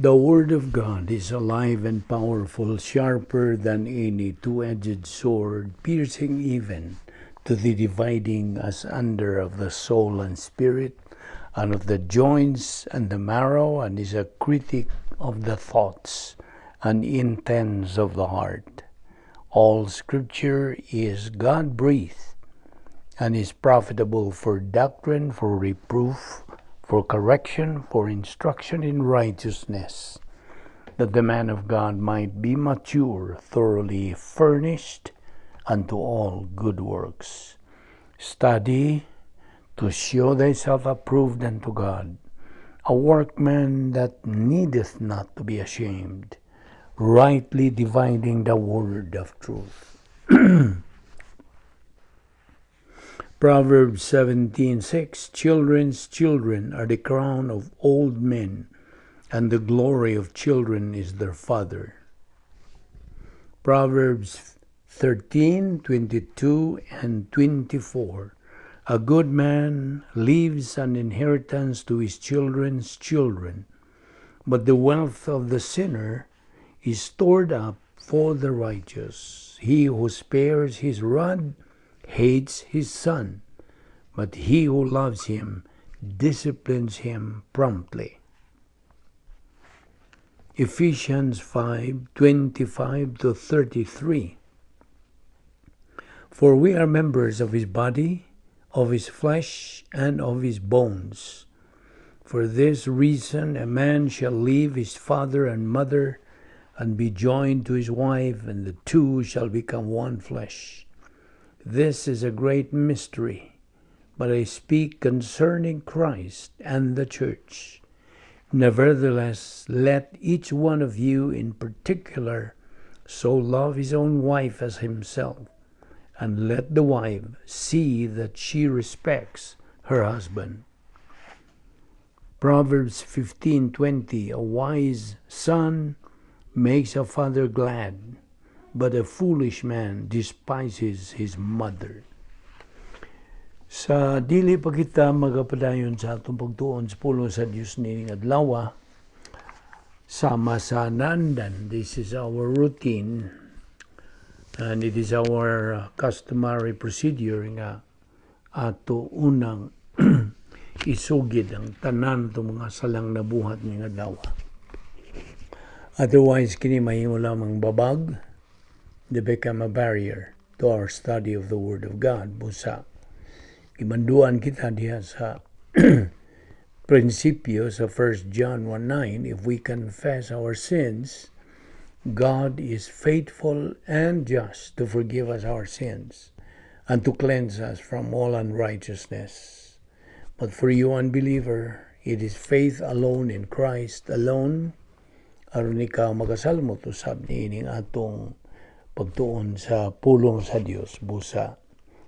The Word of God is alive and powerful, sharper than any two-edged sword, piercing even to the dividing asunder of the soul and spirit, and of the joints and the marrow, and is a critic of the thoughts and intents of the heart. All Scripture is God-breathed and is profitable for doctrine, for reproof, for correction, for instruction in righteousness, that the man of God might be mature, thoroughly furnished unto all good works. Study to show thyself approved unto God, a workman that needeth not to be ashamed, rightly dividing the word of truth. Proverbs 17:6. Children's children are the crown of old men, and the glory of children is their father. Proverbs 13:22 and 24. A good man leaves an inheritance to his children's children, but the wealth of the sinner is stored up for the righteous. He who spares his rod hates his son, but he who loves him disciplines him promptly. Ephesians 5:25 to 33. For we are members of his body, of his flesh, and of his bones. For this reason a man shall leave his father and mother and be joined to his wife, and the two shall become one flesh. This is a great mystery, but I speak concerning Christ and the church. Nevertheless, let each one of you in particular so love his own wife as himself, and let the wife see that she respects her husband. Proverbs 15:20. A wise son makes a father glad, but a foolish man despises his mother. Sa dili pa kita magapadayon sa atong pagtuon sa pulong sa Dios nining adlaw, sama sa naandan, this is our routine and it is our customary procedure nga ato unang isugid ang tanan atong mga salang nabuhat ning adlaw. Otherwise, kini mahimo lamang babag, they become a barrier to our study of the Word of God. Busa, gimanduan kita diha sa prinsipyo sa 1 John 1:9, if we confess our sins, God is faithful and just to forgive us our sins and to cleanse us from all unrighteousness. But for you, unbeliever, it is faith alone in Christ alone aron ikaw magasalmot usab niining atong pagtuon sa pulong sa Dios. Busa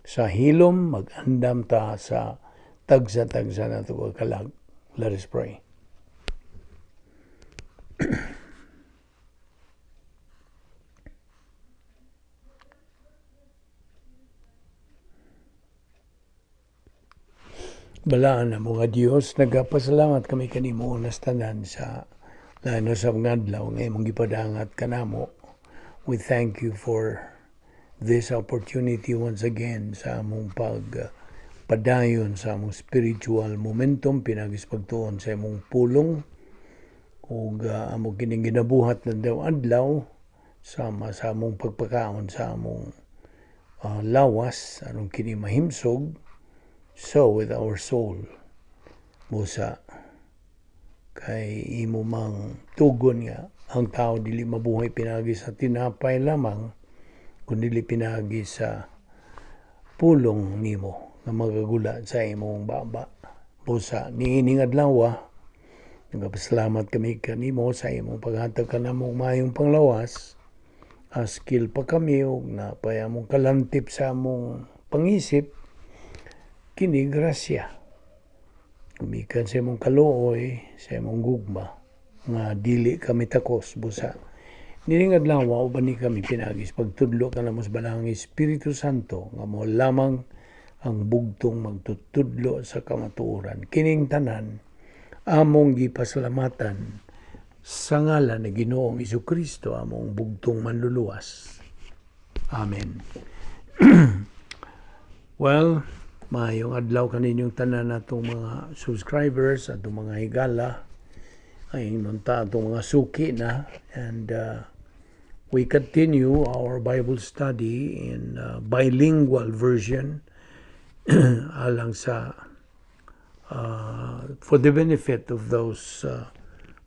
sa hilom mag-andam ta sa tagsa-tagsa nato ka kalag. Let us pray. Balaan na mga Dios, nagapasalamat kami kanimo unas tanan sa lain sa mga adlaw nga imong gipadangat kanamo. We thank you for this opportunity once again sa among pag padayon sa among spiritual momentum pinaagi sa pagtuon sa imong pulong ug amo kining ginabuhat na daw adlaw sama sa among pagpakaon sa among lawas aron kini mahimsog, so with our soul. Busa kay imo mang tugon nga ang tao dili mabuhay pinaagi sa tinapay lamang kundi pinaagi sa pulong nimo nga magagula sa imong baba. Busa niining adlaw, nagapasalamat kami kanimo sa imong paghatag kanamong maayong panglawas. Askil pa kami og napay among kalantip sa among pangisip, kini grasya gumikan sa imong kaluoy, sa imong gugma nga dili kami takos. Busa nining adlaw uban ni kami pinaagi sa pagtudlo kanamo sa Balaang Espiritu Santo nga mo lamang ang bugtong magtutudlo sa kamatuoran. Kining tanan among gipasalamatan Sa ngalan ni Ginoong Kristo, among bugtong manluluwas. Amen. Well, maayong adlaw kaninyong tanan natong mga subscribers, atong mga higala, ay nunta atong mga suki na, and we continue our Bible study in bilingual version alang sa for the benefit of those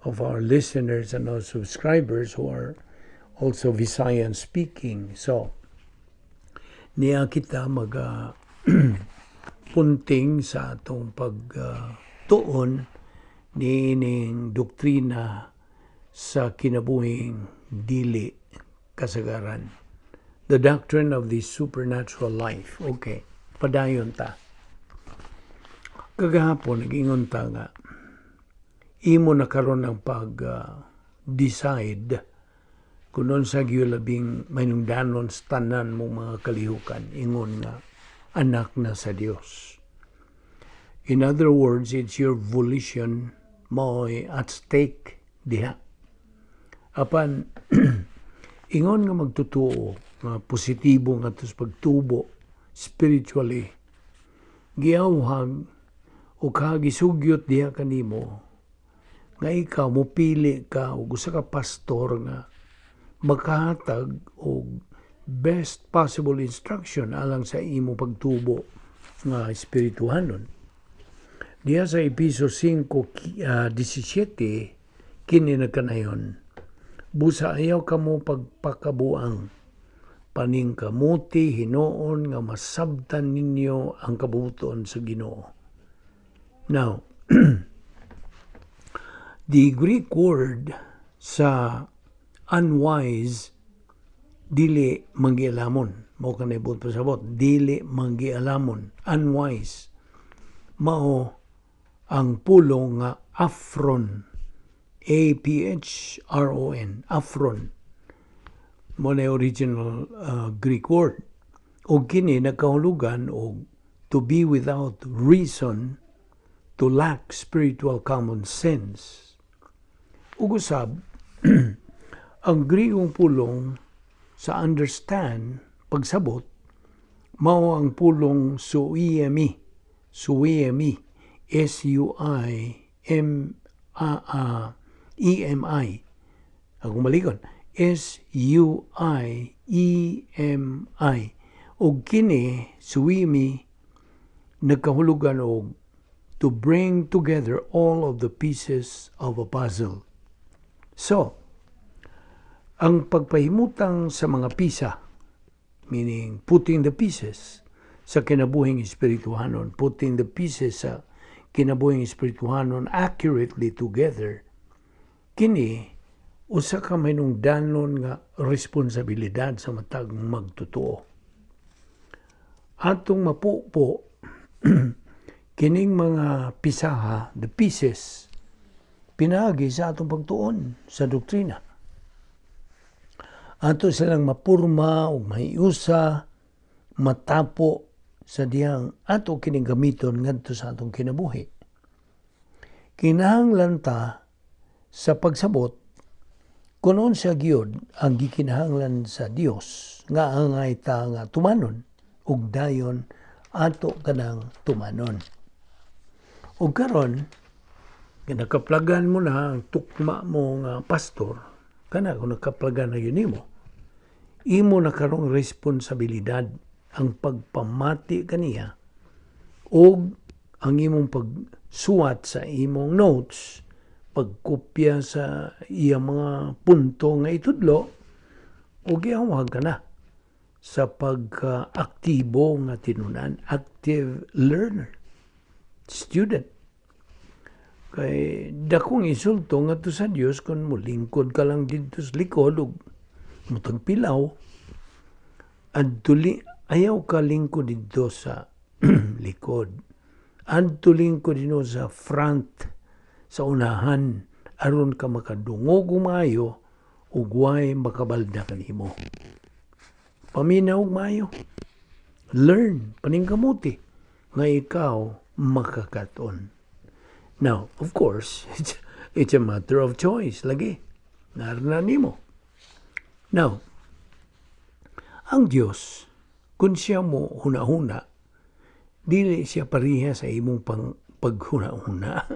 of our listeners and our subscribers who are also Visayan speaking. So, niya kita mag punting sa atong pagtuon niining doktrina sa kinabuhing dili kasagaran. The doctrine of the supernatural life. Okay, padayon ta. Kagahapon, nag-ingon ta nga, imo na karon ang pag-decide kung unsa gyud labing mahinungdanon sa tanan mong mga kalihukan, ingon nga anak na sa Dios. In other words, it's your volition mao'y at stake diha. Apan ingon nga magtutuo nga positibo nga sa pagtubo spiritually, giawhag o kagisugyot diha kanimo nga ikaw mopili ka og usa ka pastor nga makahatag og best possible instruction alang sa imo pagtubo nga espirituhanon. Diha sa Epeso 5:17 kini nagkanayon: "Busa ayaw kamo pagpakabuang, paningkamuti hinuon nga masabtan ninyo ang kabubut-on sa Ginoo." Now, the Greek word sa unwise, dili manggialamon. Mao kanay buot pasabot, dili manggialamon, unwise. Mao ang pulong nga aphron. A P H R O N, aphron. Mao na original Greek word. O kini nagkahulugan og to be without reason, to lack spiritual common sense. Ug usab, ang Griegong pulong sa understand, pagsabot, mao ang pulong suiemi, suiemi, suiemi. Akong balikon, suiemi. Og kini, suiemi, nagkahulugan og to bring together all of the pieces of a puzzle. So, ang pagpahimutang sa mga pisa, meaning putting the pieces sa kinabuhing espirituhanon, putting the pieces sa kinabuhing espirituhanon accurately together, kini usa ka mahinungdanon nga responsibilidad sa matag magtotoo. Atong mapupo kining mga pisaha, the pieces, pinaagi sa atong pagtuon sa doktrina. Ato silang mapurma o maiusa, matapo sa diyang ato kining gamiton ngadto sa atong kinabuhi. Kinahanglan ta sa pagsabot kung unsa gyud ang gikinahanglan sa Dios nga angay ta nga tumanon ug dayon ato kanang tumanon. Ug karon nakaplagan mo na ang tukma mo nga pastor, kana kung nakaplagan na gyud nimo, imo na karong responsibilidad ang pagpamati kaniya ug ang imong pagsuwat sa imong notes, pagkopya sa iyang mga punto nga itudlo, ug giawhag ka na sa pagka-aktibo nga tinunan, active learner, student. Kay dakong insulto ngadto sa Dios kung molingkod ka lang didto sa likod ug mutagpilaw. Adto ayaw ka lingkod didto sa likod. Adto lingkod dinto sa front, sa unahan, aron ka makadungog og maayo ug way makabalda kanimo. Paminaw og maayo. Learn, paningkamuti nga ikaw makakaton. Now, of course, it's It's a matter of choice, lagi. Naa ra na nimo. Now, ang Dios, kung siya mo huna-huna, dili siya pareha sa imong paghuna-huna.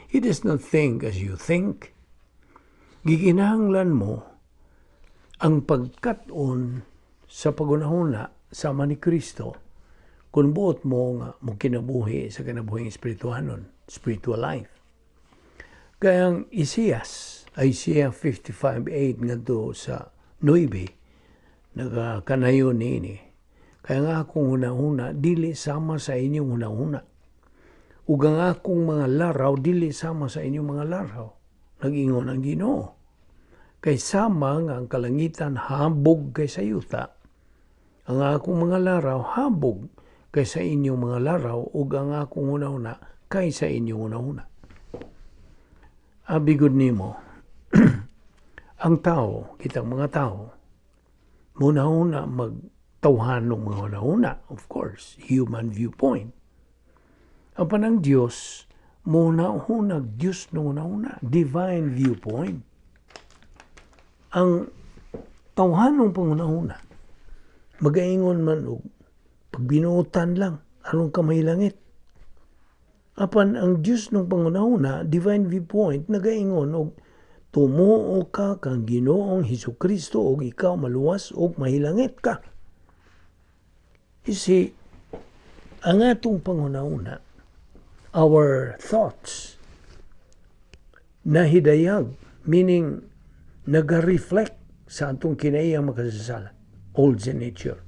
He does not think as you think. Gikinahanglan mo ang pagkat-on sa paghunahuna sama ni Kristo kung buot mo nga mo kinabuhi sa kinabuhing espirituhanon, spiritual life. Kaya ang Isaias, Isaiah 55:8 ngadto sa 9, nagakanayon niini. "Kaya nga akong hunahuna, dili sama sa inyong hunahuna. Ug ang akong mga laraw, dili sama sa inyong mga laraw. Nag-ingon ang Ginoo. Kay sama nga ang kalangitan habog kaysa yuta, ang akong mga laraw habog kaysa inyong mga laraw ug ang akong hunahuna kaysa inyong hunahuna." Abi gud nimo, ang tao, kitang mga tao, muna-una magtawhanong mga hunahuna, of course, human viewpoint. Apan ang Diyos, muna-una Diyos no hunahuna, divine viewpoint. Ang tawhanong panghunahuna, magaingon man og pagbinuotan lang aron ka mahilangit. Apan ang Diyos ng panghunahuna, divine viewpoint, nagaingon og tumuo ka kang Ginoong Hesus Kristo ug ikaw maluwas ug mahilangit ka. You see, ang atong panghunahuna, our thoughts, nahidayag, meaning naga-reflect sa atong kinaiyang makasasala, old sin nature.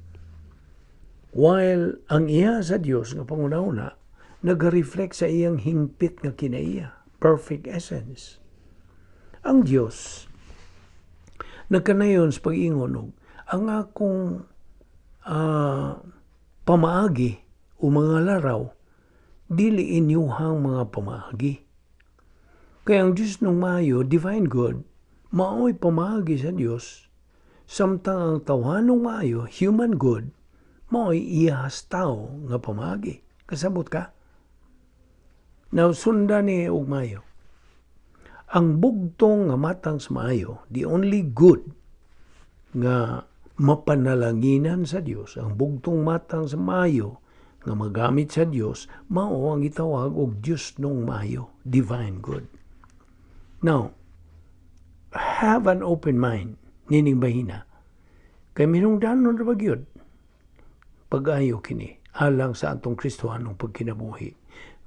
While ang iya sa Dios nga panghunahuna, naga-reflect sa iyang hingpit nga kinaiya, perfect essence. Ang Dios nagkanayon sa pag-ingon og ang akong pamaagi o mga laraw dili inyuhang mga pamaagi. Kaya ang Diyos ng maayo, divine good, mao'y pamaagi sa Dios, samtang ang tawhanong maayo, human good, mao'y iyahas tao nga pamaagi. Kasabot ka? Now, sundan ni og maayo. Ang bugtong nga matang sa maayo, the only good nga mapanalanginan sa Dios, ang bugtong matang sa maayo nga magamit sa Dios, mao ang gitawag og Dios nung maayo, divine good. Now, have an open mind nining bahina. Kay minungdanon ra ba gyud pag-ayo kini alang sa atong Kristohanong pagkinabuhi.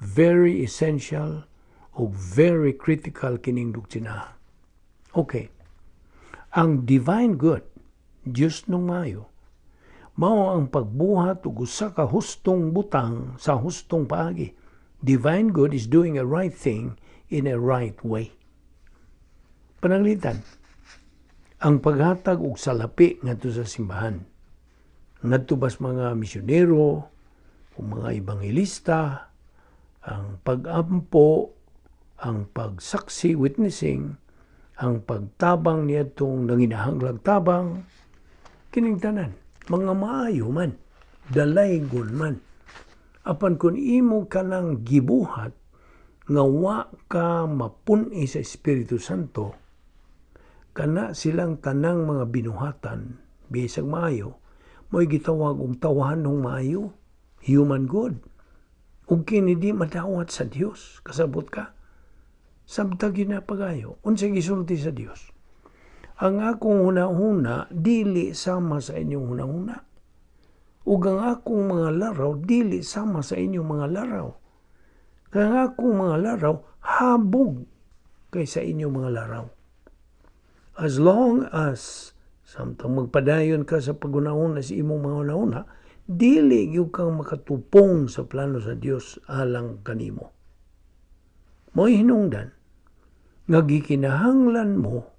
Very essential o very critical kining doktrina. Okay. Ang divine good, Diyos nung maayo, mao ang pagbuhat og usa ka hustong butang sa hustong paagi. Divine good is doing a right thing in a right way. Pananglitan, ang paghatag og salapi ngadto sa simbahan, ngadto bas mga misyonero o mga ebanghelista, ang pag-ampo, ang pagsaksi, witnessing, ang pagtabang niadtong nanginahanglag tabang, kining tanan, mga maayo man, dalaygon man. Apan kung imo kanang gibuhat, nga wa ka mapun-i sa Espiritu Santo, kana silang tanang mga binuhatan, bisag maayo, mo'y gitawag og tawhanong maayo, human good. Ug kini di madawat sa Dios, kasabot ka? Sabtag yun na pagayo. Unsay gisulti sa Dios? "Ang akong hunahuna dili sama sa inyong hunahuna. Ug ang akong mga laraw dili sama sa inyong mga laraw. Kay ang akong mga laraw habog kaysa inyong mga laraw." As long as samtang magpadayon ka sa paghunahuna sa imong mga hunahuna, dili gyud kang makatupong sa plano sa Dios alang kanimo. Mo'y hinungdan nga gikinahanglan mo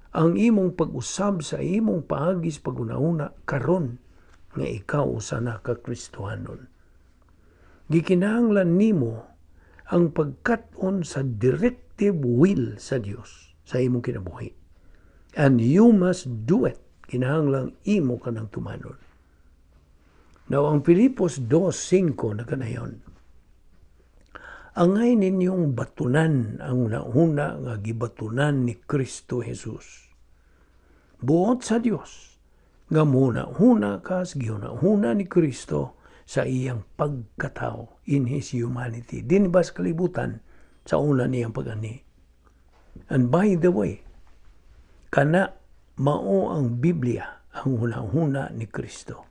ang imong pag-usab sa imong paagi sa paghunahuna karon nga ikaw usa na ka Kristohanon. Gikinahanglan nimo ang pagkat-on sa directive will sa Dios sa imong kinabuhi. And you must do it. Kinahanglang imo ka nang tumanon. Now, ang Filipos 2:5 na kanayon. Angay ninyong batunan ang hunahuna nga gibatunan ni Kristo Jesus. Buot sa Dios nga muhuna-huna ka sa gihuna-huna ni Kristo sa iyang pagkatao, in His humanity. Dinhi ba sa kalibutan sa una niyang pag-anhi. And by the way, kana mao ang Biblia, ang hunahuna ni Kristo.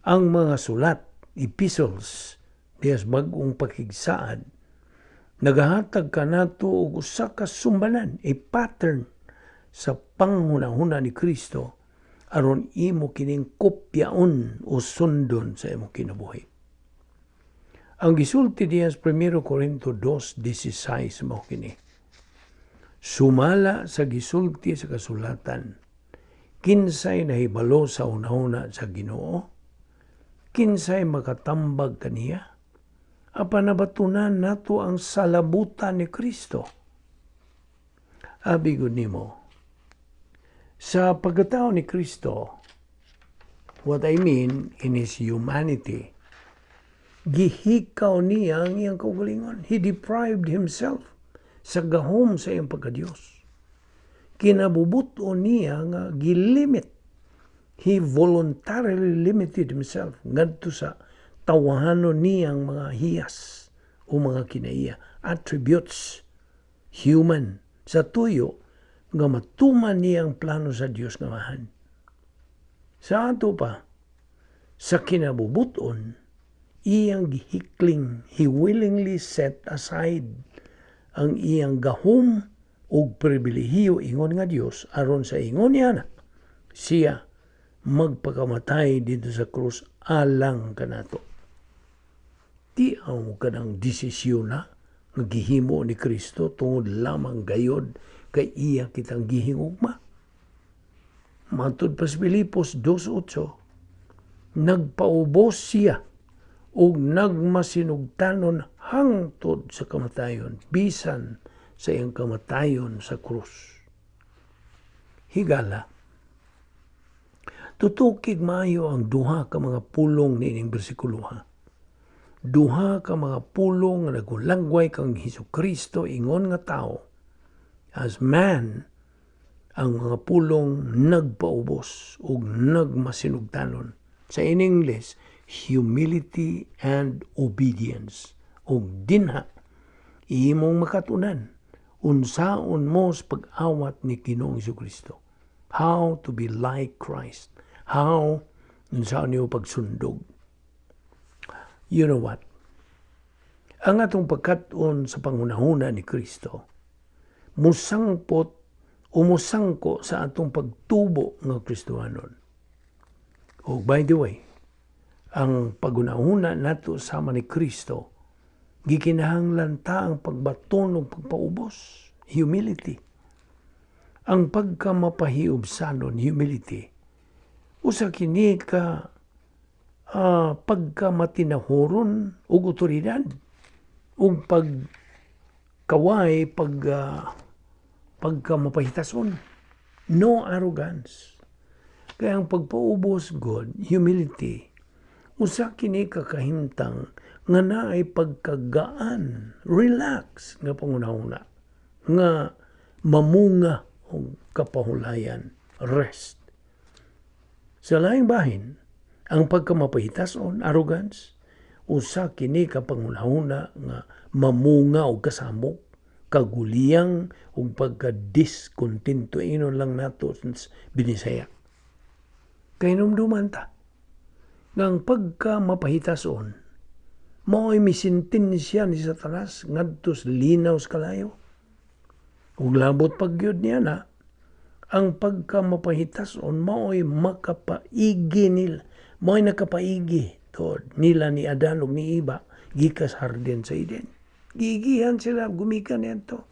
Ang mga sulat, epistles, diyas Bag-ong Pakigsaad, nagahatag kanato og usa ka sumbanan, a pattern sa panghunahuna ni Kristo aron imo kining kopyaon o sundon sa imong kinabuhi. Ang gisulti diya sa 1 Corinto 2:16 mao kini: "Sumala sa gisulti sa kasulatan, kinsay nahibalo sa hunahuna sa Ginoo? Kinsay makatambag kaniya? Apan nabatunan nato ang salabutan ni Kristo." Abi gud nimo, sa pagkatao ni Kristo, what I mean in His humanity, gihikaw niya ang iyang kaugalingon. He deprived Himself sa gahom sa iyang pagkadiyos. Kinabubuto niya nga gilimit. He voluntarily limited Himself ngadto sa tawahanon niyang mga hiyas o mga kinaiya, attributes, human, sa tuyo nga matuman niya ang plano sa Dios nga Amahan. Sa ato pa, sa kinabubuton, iyang gihikling, He willingly set aside ang iyang gahom ug pribilehiyo ingon nga Dios aron sa ingon niya na siya magpakamatay didto sa krus alang kanato. Ti-aw mo kanang desisyon na nga gihimo ni Kristo tungod lamang gayod kay iya kitang gihingugma. Matud pa sa Filipos 2:8, nagpaubos siya ug nagmasinugtanon hangtod sa kamatayon, bisan sa iyang kamatayon sa krus. Higala, tutukig maayo ang duha ka mga pulong niining bersikulo ha. Duha ka mga pulong nga nagulagway kang Hesus Kristo ingon nga tao. As man, ang mga pulong nagpaubos ug nagmasinugtanon. Sa in English, humility and obedience. Ug dinha, imong makatunan unsaon mo sa pag-awat ni Ginoong Kristo. How to be like Christ. How unsaon niyo pagsundog. You know what? Ang atong pagkat-on sa panghunahuna ni Kristo, musangpot o musangko sa atong pagtubo nga Kristohanon. Oh, by the way, ang paghunahuna nato sama ni Kristo, gikinahanglan ta ang pagbaton ug pagpaubos, humility. Ang pagkamapahiubsanon, humility, usa kini ka pagkamatinahuron ug otoridad ug pagkaway pagkamapahitason, no arrogance. Kaya ang pagpaubos god, humility, usa kini ka kahimtang nga naay pagkagaan, relax nga panghunahuna nga mamunga og kapahulayan, rest. Sa laing bahin, ang pagkamapahitason, arrogance, usa kini ka panghunahuna nga mamunga og kasamok, kaguliyang ug pagka-diskontento, inon lang nato sa Binisaya. Kay hinumduman ta nga ang pagka mapahitason mao'y misintensya ni Satanas ngadto sa linaw sa kalayo. Ug labot pag gyud niya na ang pagka mapahitason mao'y makapaigi nila, mao'y nakapaigi tod nila ni Adan ug ni Eva gikas hardin sa Eden. Giigihan sila gumikan niadto.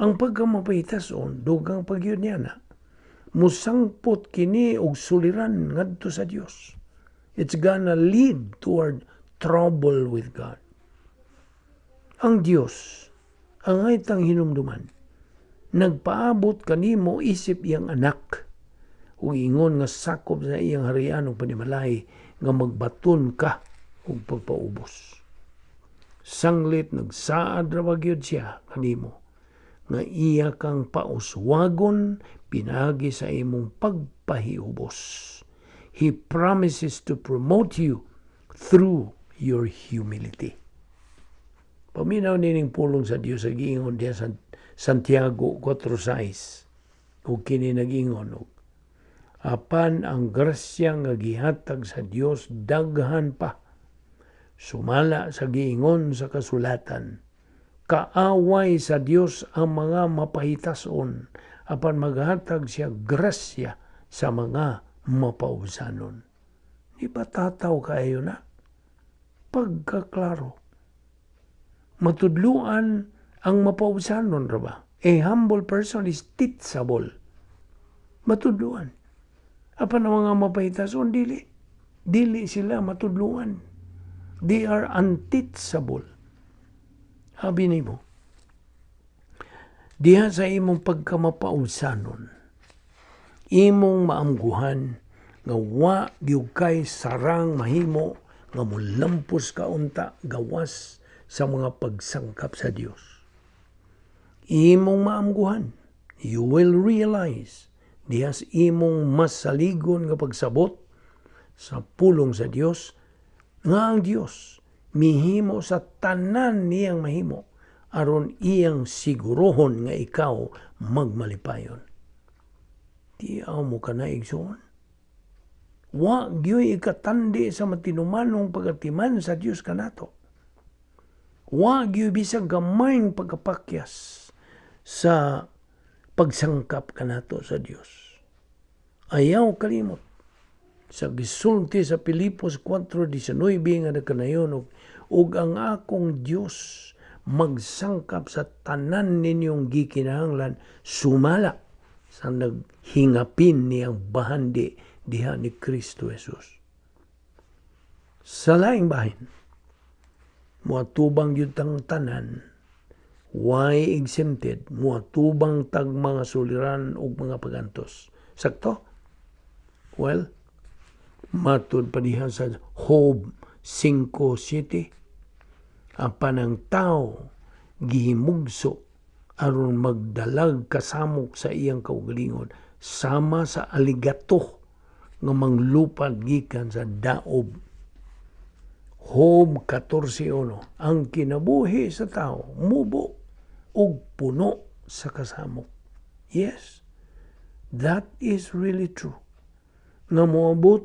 Ang pagkamapahitason, dugang pagyud niya na, musangpot kini og suliran ngadto sa Dios. It's gonna lead toward trouble with God. Ang Dios, angay tang hinumduman, nagpaabot kanimo isip iyang anak ug ingon nga sakop sa iyang harian ug panimalay nga magbaton ka og pagpaubos. Sanglit nagsaad ra ba gyud siya kanimo nga iya kang pauswagon pinaagi sa imong pagpahiubos. He promises to promote you through your humility. Paminaw nining pulong sa Dios sa giingon diha sa Santiago 4:6, ug kini nag-ingon og apan ang grasya nga gihatag sa Dios daghan pa. Sumala sa giingon sa kasulatan, "Kaaway sa Dios ang mga mapahitason, apan maghatag siya grasya sa mga mapaubsanon." Di ba tataw kaayo na? Pagkaklaro. Matudluan ang mapaubsanon ra ba? A humble person is teachable. Matudluan. Apan ang mga mapahitason, dili. Dili sila matudluan. They are unteachable. Habi nimo, diha sa imong pagkamapaubsanon, imong maamguhan nga wa gyud kay sarang mahimo nga molampos ka unta gawas sa mga pagsangkap sa Dios. Imong maamguhan, you will realize diha sa imong masaligon nga pagsabot sa pulong sa Dios nga ang Dios mihimo sa tanan niyang mahimo aron iyang sigurohon nga ikaw magmalipayon. Tiaw mo ka na, igsoon. Wa gyoy ikatandi sa matinumanong pagatiman sa Dios kanato. Wa gyoy bisag gamayng pagkapakyas sa pagsangkap kanato sa Dios. Ayaw kalimot sa gisulti sa Pilipos 4:19 nga nagkanayon og ang akong Dios magsangkap sa tanan ninyong gikinahanglan sumala sa naghingapin niyang bahandi diha ni Kristo Jesus. Sa laing bahin, muatubang gyud tang tanan, way exempted, muatubang tag mga suliran ug mga pagantos. Sakto? Well, matud pa diha sa Job 5:7, apan ang tao gihimugso aron magdalag kasamok sa iyang kaugalingon sama sa aligato nga manglupad gikan sa daob. Job 14:1, ang kinabuhi sa tao mubo ug puno sa kasamok. Yes, that is really true. Nga moabot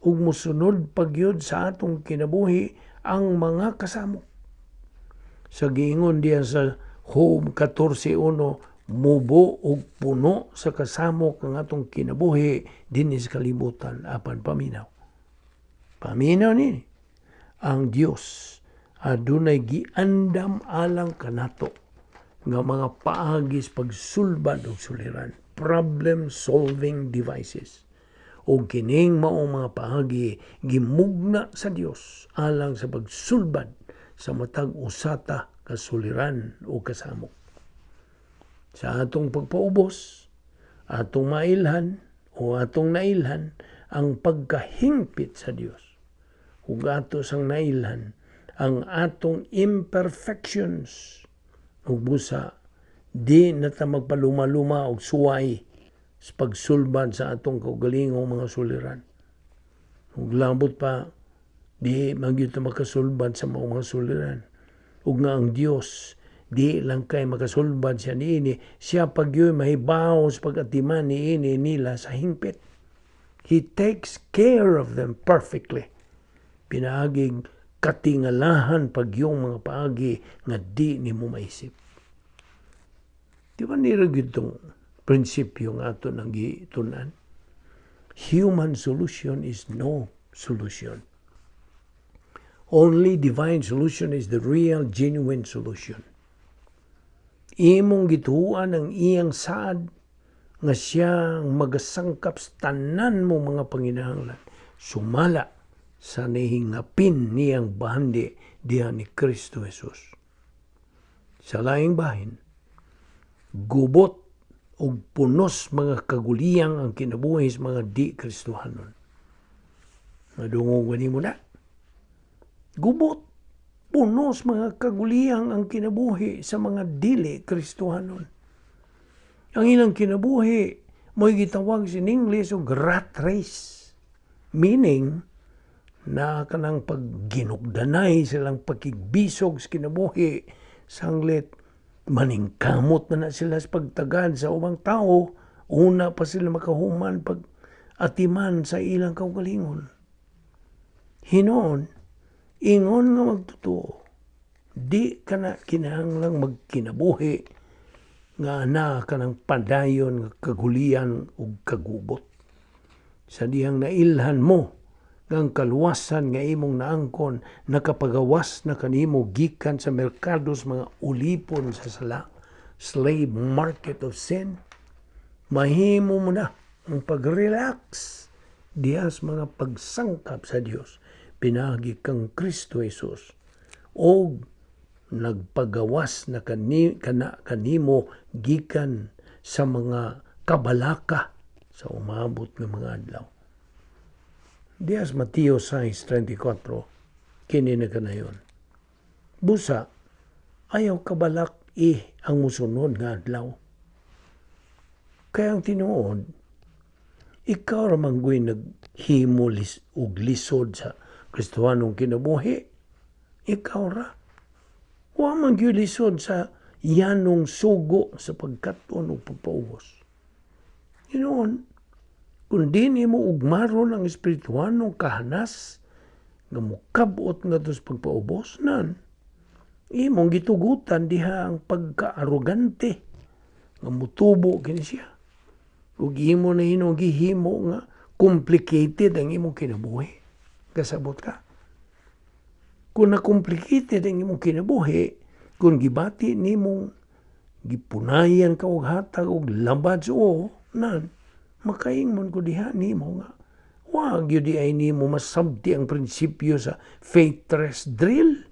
ug mosunod pagyud sa atong kinabuhi ang mga kasamok. Sa giingon diya sa Job 14:1, mubo ug puno sa kasamok ang atong kinabuhi dinhi sa kalibutan, apan paminaw. Paminaw ni ang Dios adunay giandam alang kanato nga mga paagis pagsulbad og suliran, problem solving devices, ug kining maong mga paagi gimugna sa Dios alang sa pagsulbad sa matag usata ka suliran o kasamok. Sa atong pagpaubos, atong mailhan o atong nailhan ang pagkahingpit sa Dios. Ug ato sang nailhan ang atong imperfections ug busa di na ta magpaluma-luma og suway sa pagsulbad sa atong kaugalingong mga suliran. Ug labot pa, di man gyud ta makasulbad sa mga suliran. Ug nga ang Dios di lang kay makasulbad siya niini, siya pagyoy mahibaw sa pag-atiman niini nila sa hingpit. He takes care of them perfectly. Pinaaging katingalahan pagyong mga paagi nga di nimo maisip. Di ba nira gyud tong prinsipyo nga ato nang gitun-an? Human solution is no solution. Only divine solution is the real, genuine solution. Imong gituohan ang iyang saad nga siyang magasangkap sa tanan mo mga panginahanglan sumala sa nihingapin niyang bahandi diha ni Kristo Jesus. Sa laing bahin, gubot ug punos mga kaguliyang ang kinabuhi sa mga di Kristohanon. Madungog nimo na. Gubot. Punos mga kaguliyang ang kinabuhi sa mga dili Kristohanon. Ang ilang kinabuhi mo'y gitawag sa English og rat race. Meaning, na kanang pagginugdanay silang pakigbisog sa kinabuhi, sanglit maningkamot na na sila sa pagtagad sa ubang tao, una pa sila makahuman pag atiman sa ilang kaugalingon. Hinoon, ingon nga magtotoo, di ka na kinahanglang magkinabuhi nga na kanang padayon nga kagulian ug kagubot. Sa dihang nailhan mo nga ang kaluwasan nga imong naangkon nakapagawas na kanimo gikan sa merkado sa mga ulipon sa sala, slave market of sin, mahimo mo na ang pag-relax diha sa mga pagsangkap sa Dios pinaagi kang Kristo Jesus og nagpagawas na kana kanimo gikan sa mga kabalaka sa umabot nga mga adlaw. Diha sa Mateo 6:34, kini na kanayon. Busa, ayaw kabalak-i ang musunod nga adlaw. Kaya ang tinuod, ikaw ra man guy naghimo og lisod sa Kristohanong kinabuhi. Ikaw ra. Wa man gyud lisod sa yanong sugo sa pagkat-on ug pagpaubos. Hinoon, kung di nimo ugmaron ang espirituhanong kahanas nga mukabot ngadto sa pagpaubos nan, imong gitugutan diha ang pagkaarogante nga mutubo kini siya. Ug imo na hinuon gihimo nga complicated ang imong kinabuhi. Kasabot ka? Kung na-complicated ang imong kinabuhi, kung gibati nimong gipunayan ka og hatag og labad sa oo, nan, makaingon ko diha nimo nga wa gyud ay nimo masabti ang prinsipyo sa faith rest drill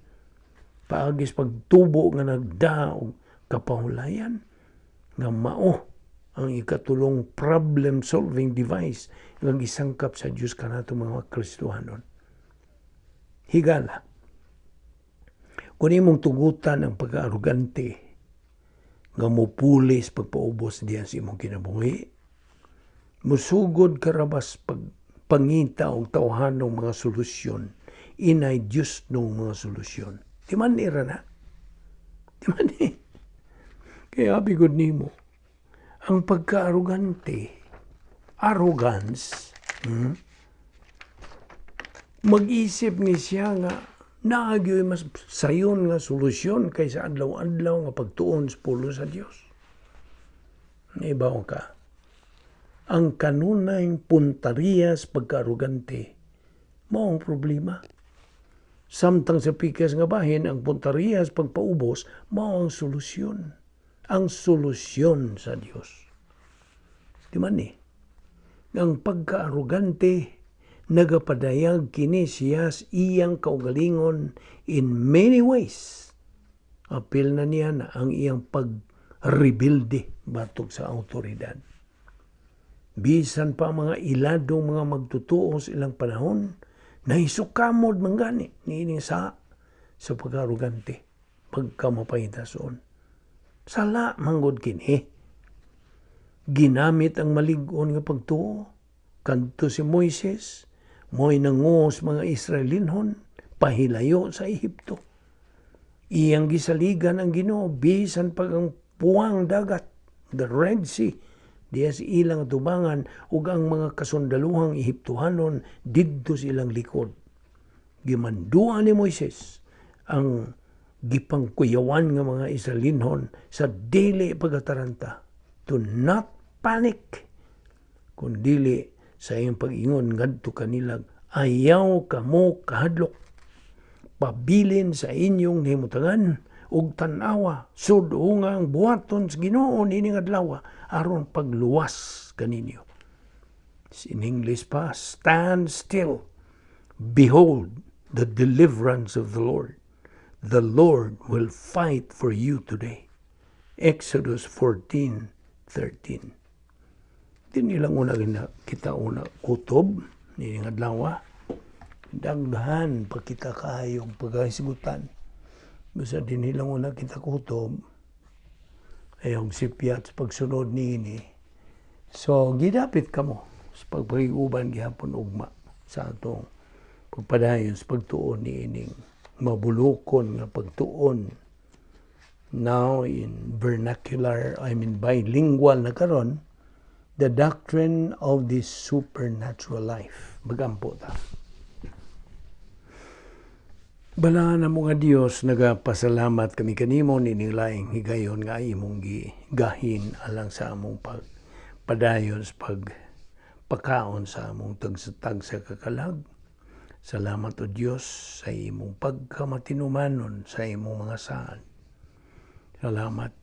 paagi sa pagtubo nga nagda og kapahulayan nga mao ang ikatulong problem solving device nga gisangkap sa Dios kanato mga Kristohanon. Higala. Kung imong tugutan ang pagkaarogante nga mopulis pagpaubos diyan sa imong kinabuhi, musugod ka rabas pag pangita og tawhanong mga solusyon, inay Dios nung mga solusyon. Di man ira na. Di man ni. Kaya bigod nimo, ang pagkaarogante, arrogance, mag-isip ni siya nga naagyo'y mas sayon nga solusyon kaysa adlaw-adlaw nga pagtuon sa pulo sa Dios. Naibaw ka? Ang kanunay puntariyas pagkaarogante, mao ang problema. Samtang sa pikas nga bahin, ang puntariyas pagpaubos, mao ang solusyon. Ang solusyon sa Dios. Di man ni? Ang pagkaarogante, nagapadayag kini siya sa iyang kaugalingon in many ways. Apil na niya na ang iyang pagrebilde batok sa autoridad. Bisan pa mga iladong mga magtutuo sa ilang panahon, nahisukamod man gani niining sa pag-arugante, pagkamapahitason. Sala manggod kini. Ginamit ang malig-on nga pagtuo. Kadto si Moises, mo'y nangos mga Israelinhon, pahilayo sa Ehipto. Iyang gisaligan ang Ginoo bisan pag ang puwang dagat, the Red Sea, diya sa ilang tubangan ug ang mga kasundaluhang Ehiptohanon didto sa ilang likod. Gimanduan ni Moises ang gipangkuyawan nga mga Israelinhon sa dili pagataranta, to not panic, kun dili sa iyang pag-ingon ngadto kanila, "Ayaw kamo kahadlok, pabilin sa inyong nahimutangan ug tan-awa, sud-onga ang buhaton sa Ginoo nining adlaw aron pagluwas kaninyo." In English pa, "Stand still, behold the deliverance of the Lord. The Lord will fight for you today." Exodus 14:13. Di nilang una gina, kita una kutob nining adlaw. Daghan pa kita kaayong paghisgutan. Basta dinhi lang una kita kutob. Ayong sipyat sa pagsunod niini. So, gidapit kamo sa pagpakig-uban gihapon ugma sa atong pagpadayon sa pagtuon niining mabulukon nga pagtuon, now in vernacular, I mean bilingual na karon, the doctrine of the supernatural life. Magampo ta. Balaan namo nga Dios, nagapasalamat kami kanimo nining laing higayon nga imong gigahin alang sa among pagpadayon sa pagpakaon sa among tagsa-tagsa ka kalag. Salamat, O Dios, sa imong pagkamatinumanon sa imong mga saad. Salamat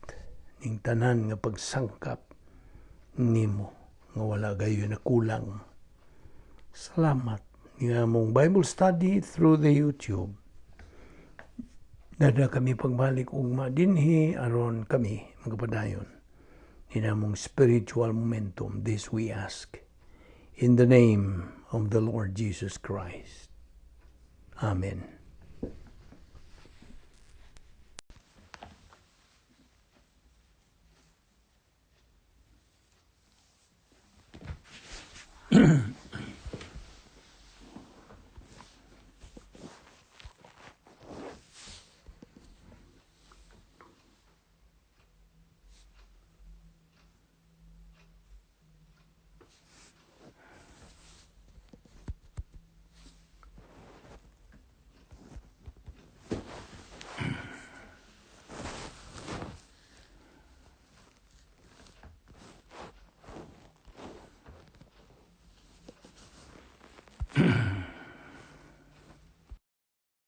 ning tanan nga pagsangkap nimo nga wala gayoy nakulang. Salamat ning among Bible study through the YouTube. Dada kami pagbalik ugma dinhi aron kami magpadayon ni among spiritual momentum. This we ask in the name of the Lord Jesus Christ. Amen.